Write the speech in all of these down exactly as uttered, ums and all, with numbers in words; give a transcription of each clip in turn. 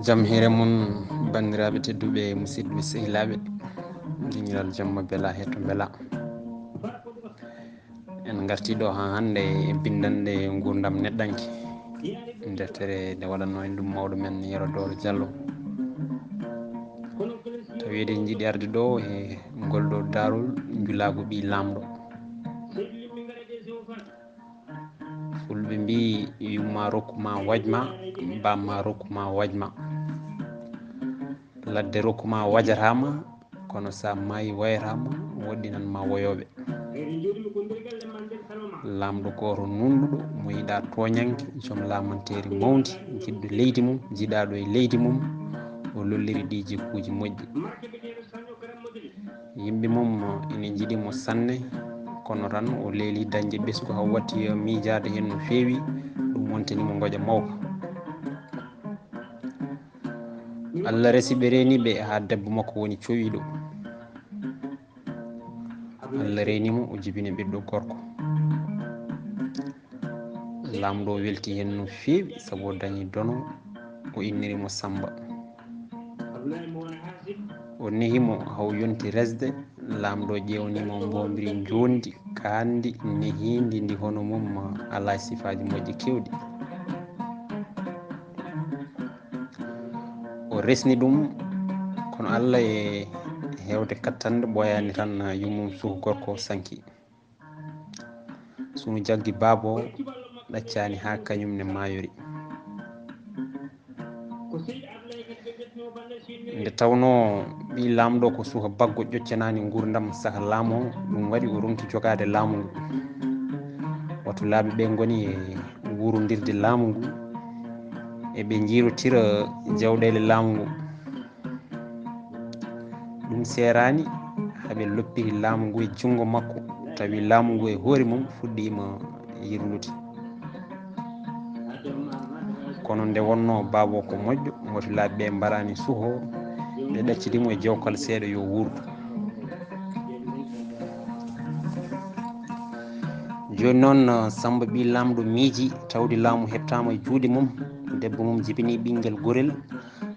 Jam hiire mon, banndiraaɓe tedduɓe, musidɓe sehilaaɓe, dingiral jamma bela hetto bela. En ngarti ɗo haa hannde e binndannde nguurndam neɗɗanke. Deftere nde waɗanno en ɗum mawɗo men Yero Dooro Jallo. Tawi eɗen njiɗi arde ɗo e ngol ɗo daarol njulaagu ɓii laamɗo. Fulɓe mbii, yumma rokku ma wajma, bamma rokku ma wajma. Ladde rokku ma wajatama, kono sa maayi wayatama, woɗɗinan ma woyooɓe. Laamɗo gooto nunɗuɗo, mo yiɗa tooñanke, joom laamanteeri mawndi, jiɗɗo leydi mum, jiɗaaɗo e leydi mum, o lolliri ɗi jikkuuji moƴƴi. Yimɓe mum ina njiɗi mo sanne, kono tan o leeli dañde ɓesngu haa watti miijaade heen no feewi, ɗum wontani mo ngoƴa mawka. Allah resi ɓe, reeni ɓe haa debbo makko woni cowiiɗo. Allah reeni mo, o jibini ɓiɗɗo gorko. Laamɗo welti heen no feewi, sabu o dañi dono, o inniri mo Sammba. O nehi mo haa o yonti resde, laamɗo ƴeewni mo mboombiri njoondi, kaanndi, nehiindi, ndi hono mum alaa e sifaaji moƴƴi keewɗi. O resni ɗum, kono Allah e heewde kattande ɓooyaani tan yummum suuka gorko sanki. Sunu jaggi baabo ɗaccaani haa kañum ne maayori. Nde tawnoo ɓii laamɗo ko suka baggo ƴoccanaani nguurndam saka laamoo, ɗum waɗi o ronki jogaade laamu ngu. Watu laaɓe ɓe ngoni e wuurondirde laamu ngu, e ɓe njiirotira jawɗeele laamu ngu. Ɗum seeraani, haa ɓe loppiri laamu ngu e junngo makko, tawi laamu ngu e hoore mum fuɗɗiima yirlude. Kono nde wonnoo baabo ko moƴƴo, watu laaɓe ɓe mbaraani suho, ɓe ɗaccidi mo e jawkal seeɗa yo wuurdu. Jooni noon, Sammba ɓii laamɗo miiji tawde laamu heɓtaama e juuɗe mum, debbo mum jibini ɓinngel gorel,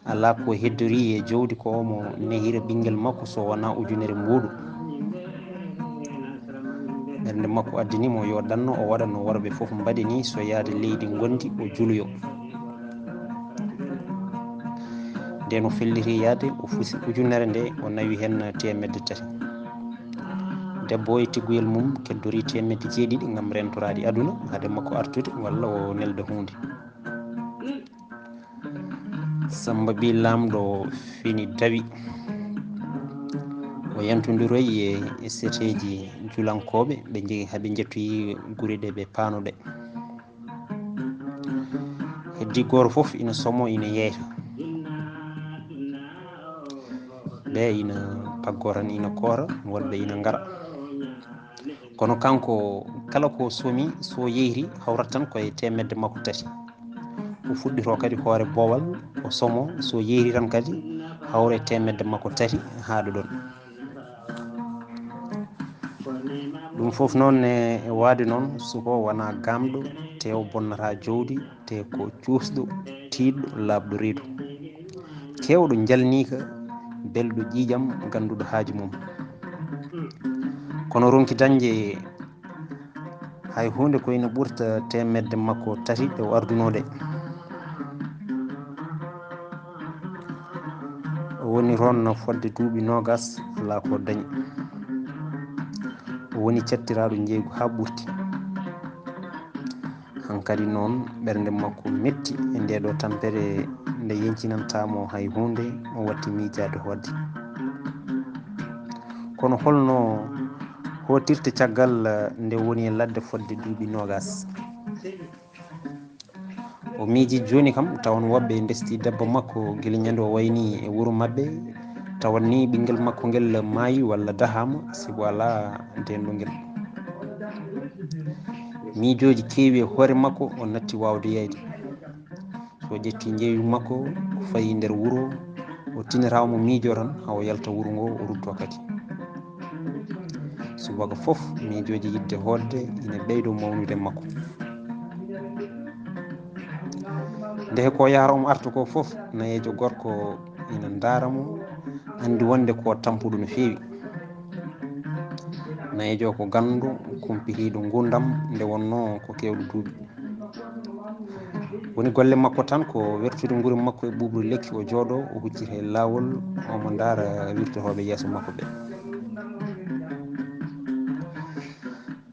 alaa ko heddori e jawdi ko omo nehira ɓinngel makko so wonaa ujunere mbuuɗu. Ɓernde makko addani mo yo ɗanno o waɗa no worɓe fof mbaɗi ni, so yahde leydi ngonndi o juloyo. Nden o felliti yahde, o fusi ujunere nde, o nawi heen teemedde tati. Debbo o e tigguyel mum keddori teemedde jeeɗiɗi ngam rentoraade aduna, hade makko artude walla o nelda huunde. Sammba ɓii laamɗo fini dawi. O yantondiroyi e seteeji julankooɓe, ɓe njehi haa ɓe njettoyi gure ɗe ɓe paano ɗe. Heddi gooto fof ina somo, ina yeeyta. Ɓe ina paggoo tan, ina koora, woɗɓe ina ngara. Kono kanko, kala ko somi, so yeeyri, hawrata tan ko e teemedde makko tati. O fuɗɗitoo kadi hoore boowal, o somo, so yeeyri tan kadi, hawra e teemedde makko tati, haa ɗo ɗon. Ɗum fof noon, e, e waade noon, suka o wonaa gaamɗo, te o bonnataa jawdi, te ko cuusɗo, tiiɗɗo, laaɓɗo reedu. Keewɗo njalniika, belɗo ƴiiƴam, gannduɗo haaju mum. Kono ronki dañde hay huunde ko ina ɓurta teemedde makko tati ɗe o ardunoo ɗe. O woni toon fodde duuɓi noogas, alaa ko dañi. O woni cattiraaɗo njeeygu haa ɓurti. Hankadi noon, ɓernde makko metti e ndee ɗoo tampere, nde yencinantaa mo hay huunde, o watti miijaade hoodde. Kono holno hootirta caggal nde woni e ladde fodde duuɓi noogas? O miiji jooni kam, tawa woɓɓe ndesti debbo makko gila ñande o wayni e wuro maɓɓe, tawa ni ɓinngel makko ngel maayi walla dahaama, sibu alaa deenɗo ngel. Miijooji keewi e hoore makko, o natti waawde yahde. So o ƴetti njeeygu makko, o fayi nder wuro, o tinata omo miijoo tan, haa o yalta wuro ngo, o rutto kadi. Subaka fof, miijooji yiɗde hoodde ina ɓeydo mawnude makko. Nde ko yahra omo arta ko fof, nayeejo gorko ina ndaara mo, anndi wonde ko tampuɗo no feewi. Nayeejo ko ganndo, kumpitiiɗo nguurndam nde wonnoo ko keewɗo duuɓi. Woni golle makko tan ko wertude nguri makko e ɓuuɓri lekki, o jooɗo, o huccita e laawol, omo ndaara wirtotooɓe yeeso makko ɓe.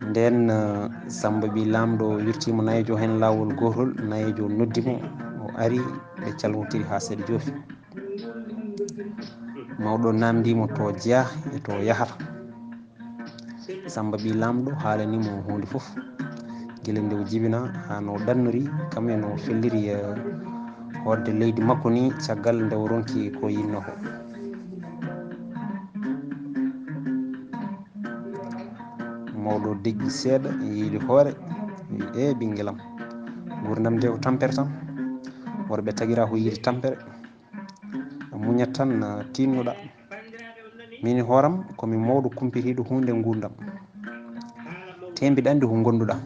Ndeen, eh, Samba ɓii Laamɗo wirtiima nayeejo heen laawol gootol, nayeejo noddi mo, o ari, ɓe calmotiri haa seeɗa joofi. Mawɗo naamndii mo to jeyaa e to yahata. Samba ɓii Laamɗo haalanii mo huunde fof, gila nde o jibinaa haa no ɗannori, kam e no felliri, eh, hootde leydi makko ni, caggal nde o ronki ko yinnoo ko. Mawɗo deƴƴi seeɗa, yiili hoore, wi: "Ee, ɓinngelam, nguurndam de ko tampere tan. Worɓe tagiraa ko yiide tampere. A muñat tan, a tinnoɗaa. Min hooram ko mi mawɗo kumpitiiɗo huunde nguurndam. Tee mbiɗa anndi ko ngonduɗaa.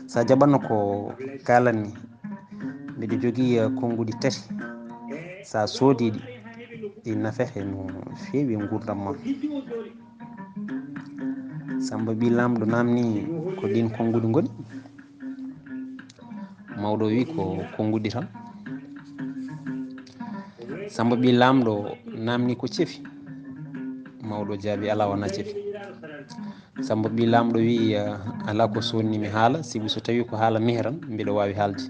So a jaɓanno ko kaalanmi, mbiɗo jogii, eh, konnguɗi tati. So a soodii ɗi, ɗi nafete no feewi e nguurndam ma." Samba ɓii Laamɗo naamni: "Ko ɗiin konnguɗi ngoni?" Mawɗo wi: "Ko konnguɗi tan." Samba ɓii Laamɗo naamni: "Ko cefi?" Mawɗo jaabi: "Alaa, wonaa cefi." Samba ɓii Laamɗo wi: "Eh, alaa ko sonnii mi haala, sibu so tawii ko haala mehe tan, mbiɗo waawi haalde.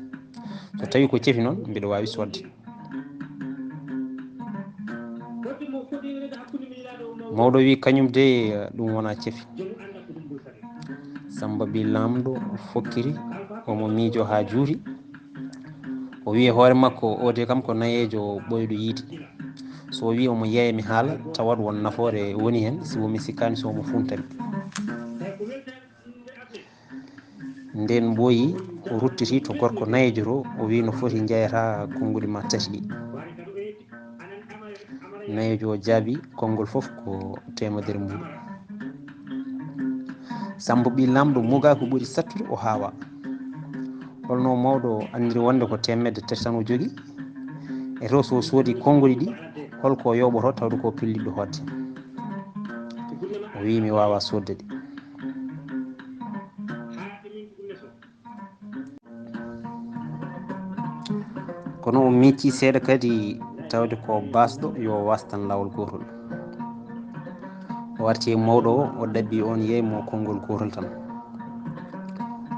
So tawii ko cefi noon, mbiɗo waawi soodde." Mawɗo wi: "Kañum de, eh, ɗum wonaa cefi." Samba ɓii Laamɗo fokkiti, omo miijoo haa juuti. O wi e hoore makko: "Oo de kam ko nayeejo ɓooyɗo yiide. So o wi omo yeeya mi haala, tawat won nafoore woni heen, sibu mi sikkaani so omo fuunta mi." Ndeen ɓooyi, o ruttiti to gorko nayeejo to, o wi: "No foti njeyataa konnguɗi ma tati ɗi?" Nayeejo o jaabi: "Konngol fof ko teemedere mbuuɗu." Samba ɓii Laamɗo mugaa ko ɓuri sattude, o haawaa. Holno mawɗo anndiri wonde ko teemedde tati tan o jogii? E to so o soodi konnguɗi ɗi, holko o yooɓotoo tawde ko pellitɗo hootde? O wi: "Mi waawaa soodde ɗi." Kono o miccii seeɗa kadi tawde ko baasɗo yo waas tan laawol gootol. O arti e mawɗo o, o ɗaɓɓi oon yeey mo konngol gootol tan.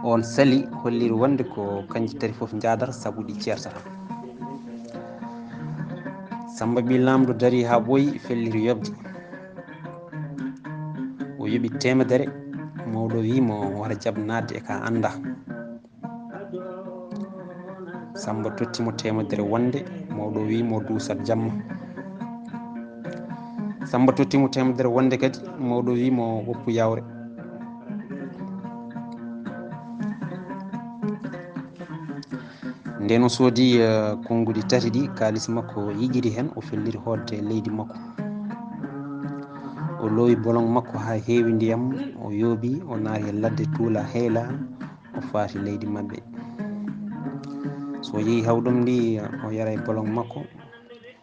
Oon sali holliri wonde ko kanji tati fof njaadata sabu ɗi ceertata. Samba ɓii Laamɗo darii haa ɓooyi, felliti yoɓde. O yoɓi teemedere, mawɗo wi mo wara jaɓ naatde e ka anndaa. Samba totti mo teemedere wonde, mawɗo wi mo duusat jamma. Samba totti mo teemedere wonde kadi, mawɗo wi mo woppu yawre. Nden o soodi, eh, konnguɗi tati ɗi, kaalis makko yiƴiri heen, o felliti hootde leydi makko. O loowi bolon makko haa heewi ndiyam, o yooɓi, o naati e ladde tuula heyla, o faati leydi maɓɓe. So o yehi hawɗum ndi, o yara e bolon makko.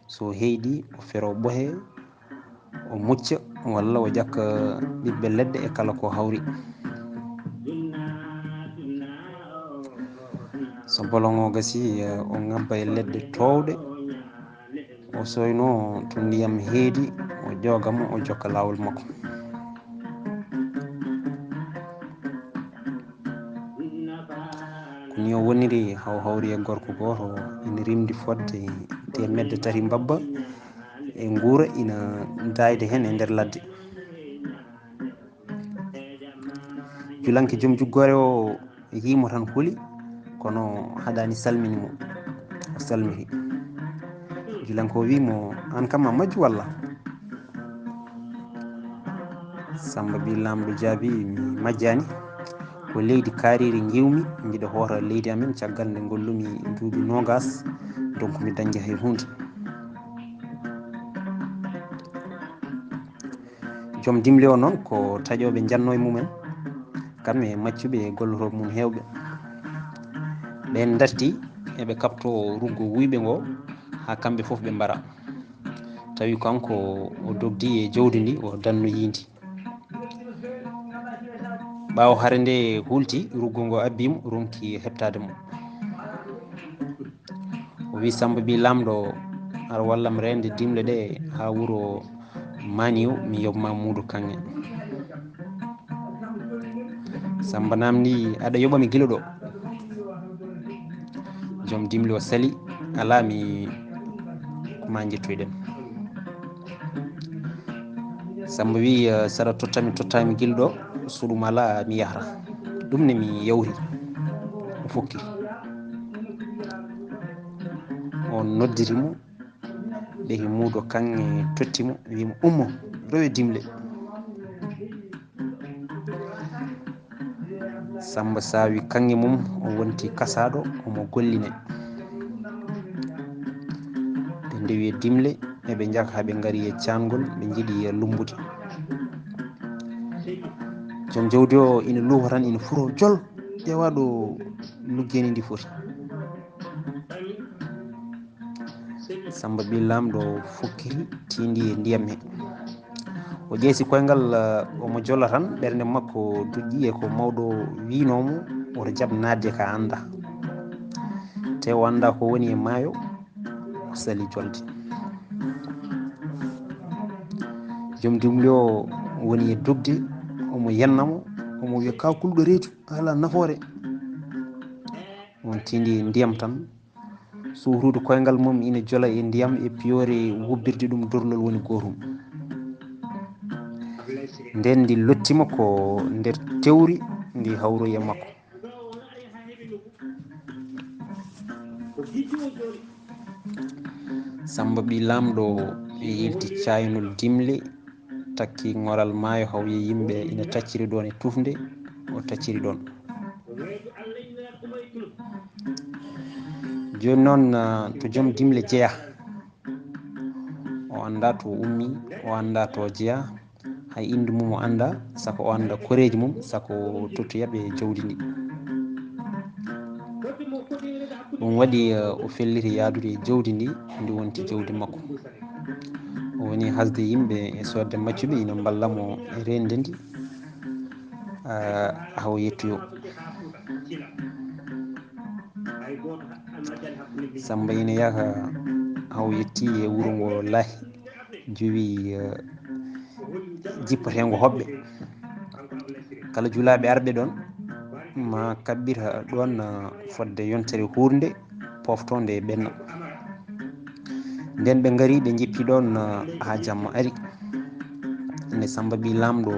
So heyɗi, o fero ɓohe, o mucca, walla o ƴakka ɓiɓɓe leɗɗe e kala ko hawri. So bolon o gasi, o ŋabba e leɗɗe toowɗe, o soyno to ndiyam heedi, o ƴooga mo, o jokka laawol makko. Ko ni o woniri, haw hawri e gorko gooto, ina rimdi fodde teemedde tati mbabba e nguura, ina daayde heen e nder ladde. Julanke joom juggoore o yii mo tan huli, kono haɗaani salmini mo. O salmiti. Julanke o wii mo: "Aan kam a majju walla?" Samba ɓii Laamɗo jaabii: "Mi majjaani. Ko leydi kaariiri ngiwmi, mbiɗa hoota leydi amen caggal nde ngollumi duuɓi noogas, donc mi dañde hay huunde." Joom dimle o noon ko taƴooɓe njannoo e mumen, kamɓe e maccuɓe e gollotooɓe mum heewɓe. Ɓeen ndartii eɓe kaɓto ruggo wuyɓe ngo, haa kamɓe fof ɓe mbara. Tawi kanko o dogdi e jawdi ndi, o dannoyii ndi. Ɓaawo hare nde hulti, ruggo ngo abbii mo, ronki heɓtaade mo. O wi Samba Ɓii Laamɗo, "Aɗa wallam reende dimle ɗe haa wuro Maniw, mi yoɓ ma muudo kaŋŋe." Samba namndi, "Aɗa yoɓa mi gila ɗo?" Joom dimle o sali, "Alaa, mi ko ma njettoyɗen." Samba wi, "Eh, saɗa totta mi, totta mi gila ɗo, so ɗum alaa, mi yahra." Ɗum ne mi yawri, o fokkiri. O noddiri mo, ɓe muudo kaŋŋe totti mo, wi mo, "Ummo, rewe dimle." Samba sawi kaŋŋe mum, o wonti kasaaɗo, omo golline. Ɓe ndewi e dimle, eɓe njaka haa ɓe ngari e caangol, ɓe njiɗi e lumbude. Joom jawdi o ina luufa tan, ina furo jol, ƴeewa ɗo luggeni ndi foti. Samba Ɓii Laamɗo fokkiri, tiindi e ndiyam he. O ƴeesi koyngal, eh, omo jola tan, ɓernde makko duƴƴi e ko mawɗo wiinoo mo, woto jaɓ naatde ka annda. Te o annda ko woni e maayo, o sali jolde. Joom dimle o woni e dogde, omo yenna mo, omo wiya, "Ka kulɗo reedu, alaa nafoore." On tiindi e ndiyam tan, suutude koyngal mum ina jola e ndiyam e piyoore wubbirde ɗum dorlol woni gootum. Nden ndi lottima ko nder tewri, ndi hawroyi e makko. Samba Ɓii Laamɗo yilti caaynol dimle, takki ŋoral maayo, hawyi yimɓe ina tacciri ɗoon e tufnde, o tacciri ɗoon. Jooni noon, ah, to joom dimle jeyaa, o anndaa to o ummi, o anndaa to o jeyaa, hay innde mum o anndaa, sako o annda koreeji mum, sako o tottoya ɓe jawdi ndi. Ɗum waɗi, eh, o felliti yahdude e jawdi ndi, ndi wonti jawdi makko. O woni hasde yimɓe e soodde maccuɓe ina mballa mo e reende ndi, eh, haa o yettoyo. Samba ina yaka haa o yetti e wuro ngo laahi, jowi, eh, jippoteengo hoɓɓe. Kala julaaɓe arɓe ɗoon, ma kaɓɓita ɗoon, eh, fodde yontere huurnde poftoonde e ɓenna. Nden ɓe ngari, ɓe njippi ɗoon, eh, haa jamma ari. Nde Samba Ɓii Laamɗo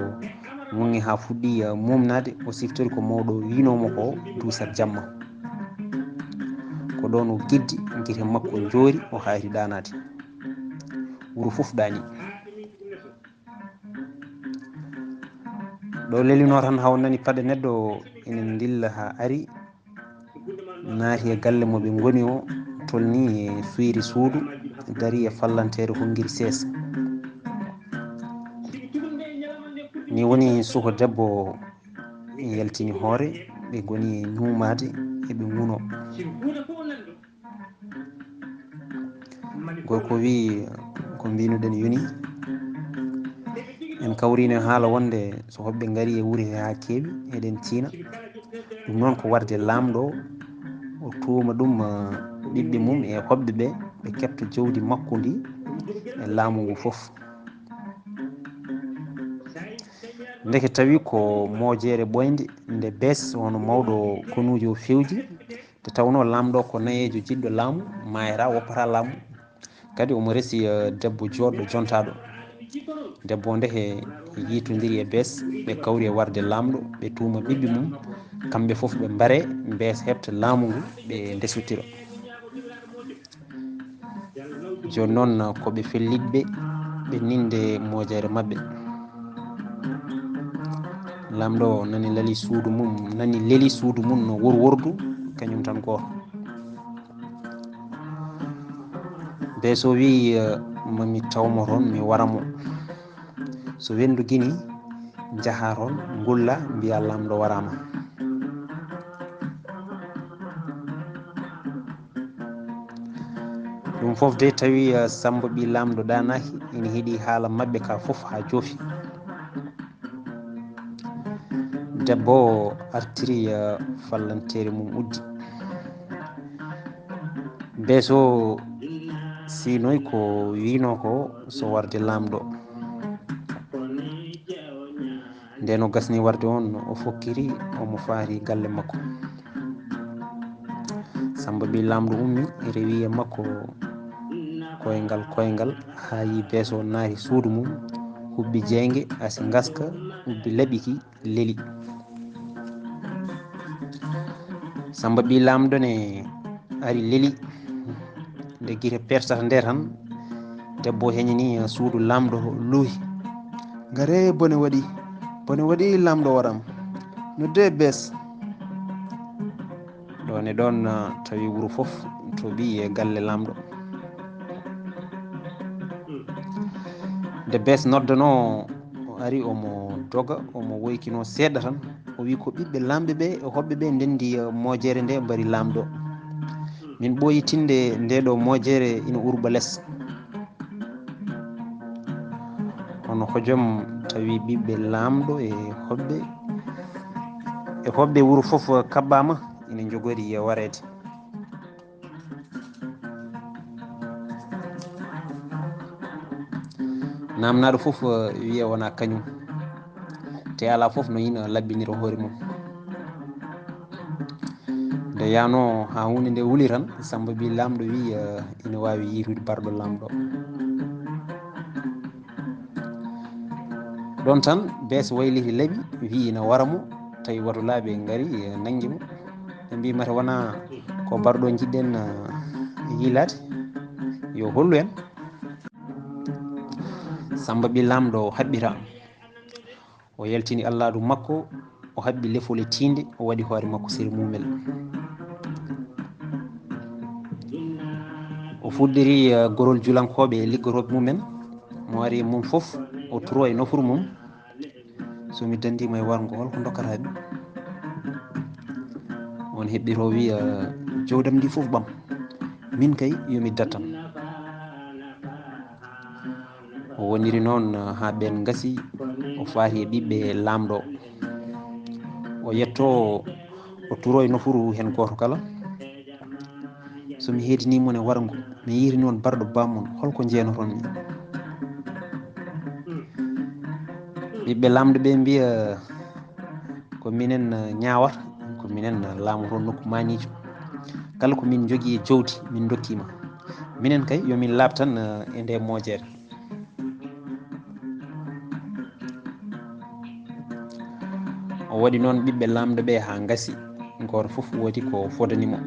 wuŋŋi haa fuɗɗi, eh, muumnaade, o siftori ko mawɗo wiinoo mo ko duusat jamma. Ko ɗoon o geddi, gite makko njoori, o haayri ɗaanaade. Wuro fof ɗaani. Ɗo lelinoo tan, haa o nani paɗe neɗɗo ina ndilla haa ari, naati e galle mo ɓe ngoni o, tolni e suyri suudu, dari e fallanteere hongiri seesa. Ni woni suko debbo yaltini hoore, ɓe ngoni e ñuumaade, eɓe nguno. Gorko wi, "Ko mbinuɗen yoni. En kawrino e haala wonde so hoɓɓe ngari e wuro he haa keewi, eɗen tiina. Ɗum noon ko warde Laamɗo, o tuuma ɗum, eh, ɓiɓɓe mum e hoɓɓe ɓe, ɓe keɓta jawdi makko ndi e laamu ngu fof." Ndeke tawi ko moojeere ɓooynde, nde bees wano mawɗo konuujo o fewji, nde tawnoo Laamɗo ko nayeejo jiɗɗo laamu, maayata, woppata laamu. Kadi omo resi, eh, debbo jooɗɗo jontaaɗo. Debbo o ndeke yiitondiri e bees, ɓe kawri e warde Laamɗo, ɓe tuuma ɓiɓɓe mum, kamɓe fof ɓe mbare, bees heɓta laamu ngu, ɓe ndesotira. Jooni noon, ko ɓe fellitɓe, ɓe ninde moojere maɓɓe. Laamɗo o nani leli suudu mum, nani leli suudu mum no worwordu, kañum tan gooto. Bees o wi, eh, "Mami taw mo toon, mi wara mo. So wenndu gini, njaha toon, ngulla, mbiya Laamɗo waraama." Ɗum fof de tawi, eh, Sammba ɓii Laamɗo ɗaanaaki, ina heɗii haala maɓɓe ka fof haa joofi. Debbo o artiri, eh, fallanteeri mum uddi. Bees o siinoy ko wiinoo ko so warde Laamɗo. Ndeen o gasni warde oon, o fokkiri, omo faari galle makko. Sammba ɓii Laamɗo ummi, rewi e makko koyngal koyngal, haa yi Bees o naati suudu mum, huɓɓi jeynge, asi ngaska, ubbi laɓi ki, leli. Sammba ɓii Laamɗo ne ari leli. Nde gite pertata nde tan, debbo o heñini suudu Laamɗo, luuhi. "Ngare, bone waɗi, bone waɗi, Laamɗo waram. Nodde Bees." Ɗoon e ɗoon, ah, tawi wuro fof toɓi e galle Laamɗo. Nde Bees noddanoo, o ari omo doga, omo woykinoo seeɗa tan. O wi ko ɓiɓɓe Laamɓe ɓe e hoɓɓe ɓe ndenndi, eh, moojere nde mbari Laamɗo. Min ɓooyi tinde nde ɗo moojere ina urba les. Kono hojom tawi ɓiɓɓe Laamɗo e hoɓɓe, e hoɓɓe wuro fof kaɓɓaama, ina njogori e wareede. Naamnaaɗo fof, eh, wiya wona kañum. Te alaa fof no ina laɓɓinira hoore mum. Nde yaano haa huunde nde wuli tan, Sammba ɓii Laamɗo wi, eh, ina waawi yiitude barɗo Laamɗo. Ɗoon tan, Bees wayliti laɓi, wi ina wara mo, tawi watulaaɓe ngari, eh, nanngi mo. Ɓe mbi mata wona ko barɗo njiɗɗen, eh, yiilaade, yo hollu en. Sammba ɓii Laamɗo haɓɓita. O yaltini allaadu makko, o haɓɓi lefol e tiinde, o waɗi hoore makko sere mumel. O fuɗɗiri, eh, gorol julankooɓe e liggotooɓe mumen. Mo ari e mum fof, o turo e nofru mum. "So mi dandiima e warngo, hol ko ndokkata mi?" On heɓɓito wiya, "Jowdam ndi fof ɓam. Min kay, yo mi dattan." O woniri noon haa ɓeen ngasi, o faati e ɓiɓɓe Laamɗo. O yetto, o turo e nofuru heen gooto kala. "So mi heedinii mon e warngo, mi yiitanii on barɗo baam mon, hol ko njeynoton mi?" Ɓiɓɓe Laamɗo ɓe mbiya, "Ko minen, eh, ñaawata, ko minen, eh, laamoto nokku maaniijo. Kala ko min njogii e jawdi, min ndokkii ma. Minen kay, yo min laaɓ tan, eh, e nde moojere." O waɗi noon ɓiɓɓe Laamɗo ɓe haa ngasi, gooto fof woodi ko fodani mo.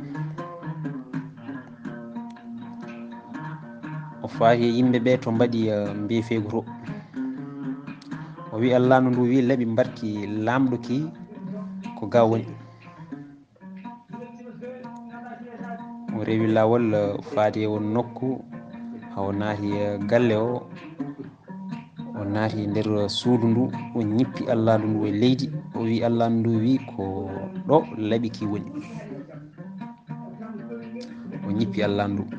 O faati e yimɓe ɓe to mbaɗi, eh, mbeefeegu to. O wi allaandu ndu wi laɓi mbarki Laamɗo ki ko ga woni. O rewi laawol, eh, faade e on nokku, haa o naati, eh, galle o. O naati nder suudu ndu, o ñippi allaandu ndu e leydi. O wi allaandu ndu wi ko ɗo laɓi ki woni. O ñippi allaandu ndu.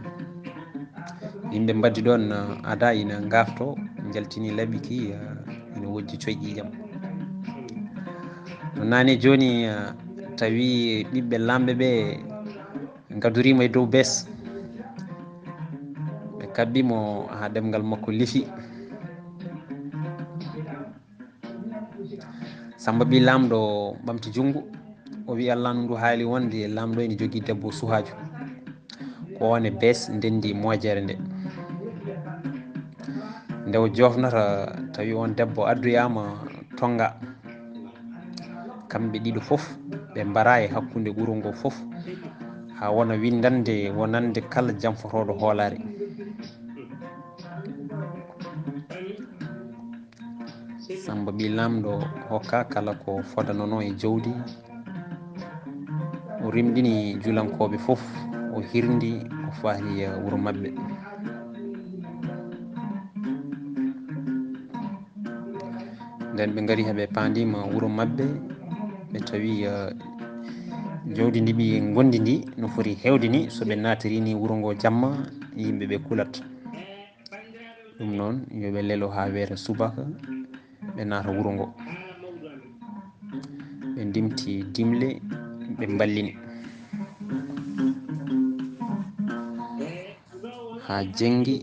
Yimɓe mbaddi ɗoon, eh, ada ina ngaafto, njaltini laɓi ki, eh, ina wojji coy ƴiiƴam. No naane jooni, eh, tawi ɓiɓɓe Laamɓe ɓe ngadoriima e dow Bees. Ɓe kaɓɓi mo haa ɗemngal makko lifi. Sammba ɓii Laamɗo ɓamti junngo, o wi allaandu ndu haali wonde Laamɗo ene jogii debbo suhaajo. Ko oon e Bees ndenndi moojere nde. Nde o joofnata, tawi oon debbo addoyaama tonnga. Kamɓe ɗiɗo fof, ɓe mbara e hakkunde wuro ngo fof, haa wona winndannde wonande kala janfotooɗo hoolaare. Sammba ɓii Laamɗo hokka kala ko fodanoo e jawdi. O rimɗini julankooɓe fof, o hirndi, o faari, eh, wuro maɓɓe. Nden ɓe ngari haa ɓe paandiima wuro maɓɓe, ɓe tawi, eh, jawdi ndi ɓe ngondi ndi no foti heewde ni, so ɓe naatiri ni wuro ngo jamma, yimɓe ɓe kulat. Ɗum noon, yo ɓe lelo haa weeta subaka, ɓe naata wuro ngo. Ɓe ndimti dimle, ɓe mballini. Haa jenngi,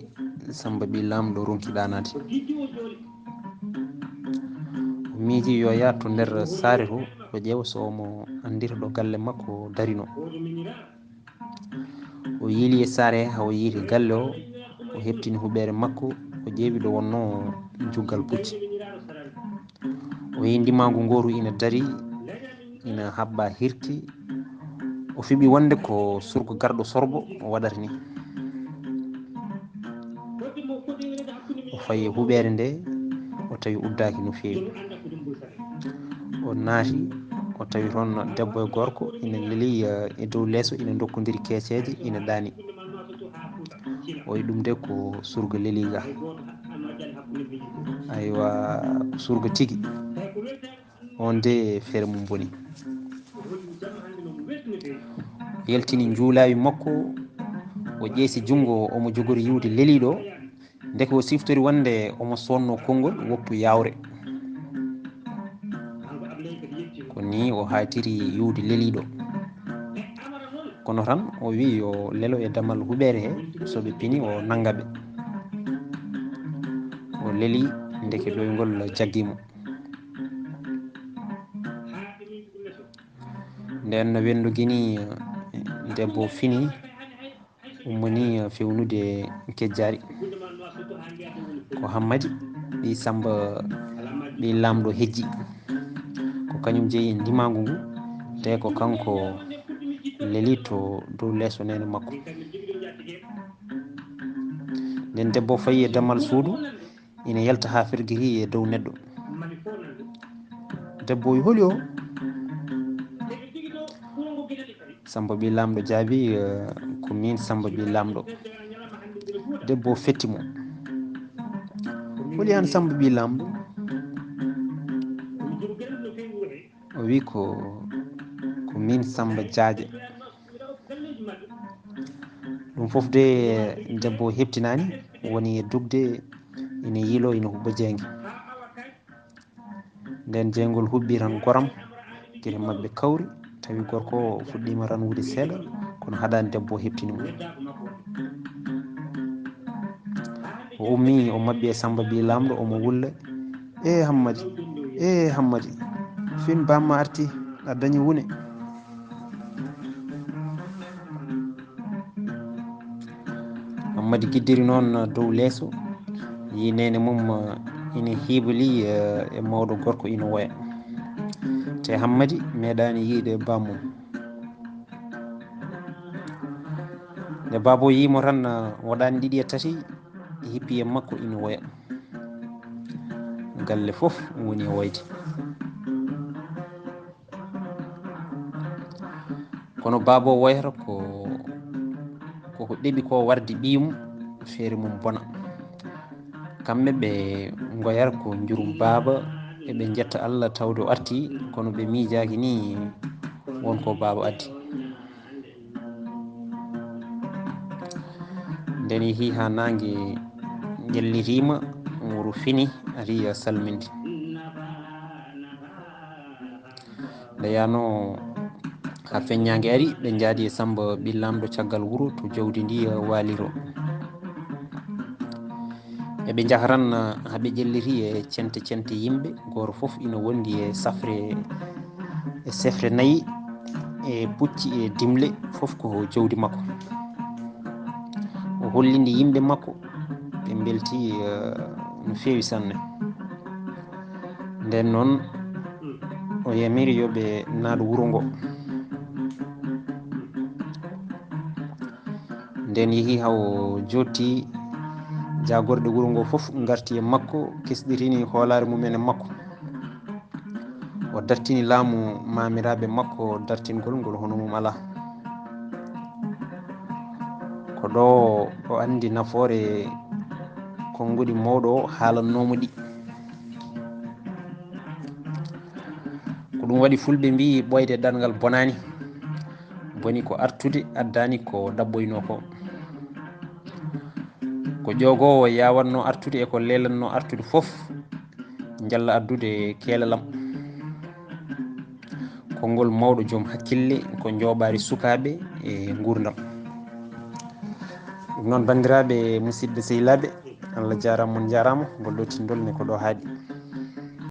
Samba Ɓii Laamɗo ronki ɗaanaade. O miiji yo yaah to nder saare to, o ƴeewa so omo anndira ɗo galle makko darinoo. O yiili e saare haa o yiiti galle o, o heɓtini huɓeere makko, o ƴeewi ɗo wonnoo juggal pucci. O yii ndimaagu ngooru ina darii, ina haɓɓa hirki. O fiɓi wonde ko surga garɗo sorbo o waɗata ni. O fayi e huɓeere nde, o tawi uddaaki no feewi. O naati, o tawi toon debbo e gorko ina leli, eh, e dow leeso, ina ndokkondiri keeceeje, ina ɗaani. O yi ɗum de ko surga leliiga. Aywa, ko surga tigi. On de feere mum boni. Yaltini njuulaawi makko, o ƴeesi junngo, omo jogori yiwde leliiɗo. Ndeke o siftori wonde omo soodnoo konngol woppu yaawre. Ko nii o haaytiri yiwde leliiɗo. Kono tan o wiyi yo lelo e damal huɓeere he, so ɓe pini o nannga ɓe. O leli, ndeke ɗoyngol jaggi mo. Nden no wenndu gini, debbo fini, ummani fewnude kejjaari. Ko Hammadi ɓii Samba ɓii Laamɗo hejji. Ko kañum jeyi e ndimaagu ngu, te ko kanko leli to dow leeso neene makko. Nden debbo fayi e damal suudu, ina yalta haa fergiri e dow neɗɗo. Debbo o wi, "Holi o?" Samba ɓii Laamɗo jaabi, eh, "Ko miin Samba ɓii Laamɗo." Debbo o fetti mo. "Holi aan Samba ɓii Laamɗo?" O wi, "Ko, ko miin Samba Jaaje." Ɗum fof de, debbo o heɓtinaani, woni e dugde, ina yiilo, ina huɓɓa jeynge. Nden jeyngol huɓɓi tan goram, gite maɓɓe kawri, tawi gorko o fuɗɗiima ranwude seeɗa, kono haɗaani debbo o heɓtini mo. O ummii, o maɓɓi e Samba ɓii Laamɗo, omo wulla, "Ee Hammadi, ee Hammadi, fin bamma arti, a dañi wune." Hammadi giddiri noon dow leeso, yii neene mum ina hiibalii, eh, e mawɗo gorko ina woya. Te Hammadi meeɗaani yiide bammum. Nde baaba o yii mo tan, waɗaani ɗiɗi e tati, hippi e makko ina woya. Galle fof woni e woyde. Kono baaba o woyata ko, ko ko ɗeɓi ko wardi ɓiyum, feere mum bona. Kamɓe ɓe ngoyata ko njurum baaba, eɓe njetta Allah tawde o arti, kono ɓe miijaaki ni won ko baaba addi. Nden yehi haa naange ƴellitiima, wuro fini, ari salminde. Nde yaano haa feññaange ari, ɓe njaadi e Samba ɓii Laamɗo caggal wuro to jawdi ndi waaliro. Eɓe njaha tan haa ɓe ƴelliti e cente cente yimɓe, gooto fof ina wondi e safre, e sefre nayi, e pucci, e dimle, fof ko jawdi makko. O hollindi yimɓe makko, ɓe mbelti, eh, no feewi sanne. Nden noon, o yamiri yo ɓe naat wuro ngo. Nden yehi haa o jootti, jaagorɗe wuro ngo fof ngarti e makko, kesɗitini hoolaare mumen e makko. O dartini laamu maamiraaɓe makko dartingol ngol hono mum alaa. Ko ɗo o anndi nafoore konnguɗi mawɗo o haalannoo mo ɗi. Ko ɗum waɗi fulɓe mbiyi ɓooyde ɗanngal bonaani. Boni ko artude, addaani ko ɗaɓɓoynoo ko. Ko ƴoogoowo yaawatnoo artude e ko leelannoo artude fof, njalla addude keelalam. Konngol mawɗo joom hakkille ko njooɓaari sukaaɓe e nguurndam. Ɗum noon, banndiraaɓe, musidɓe, sehilaaɓe, Allah jaaraama, mon njaaraama. Ngol ɗo tinndol ne ko ɗo haaɗi.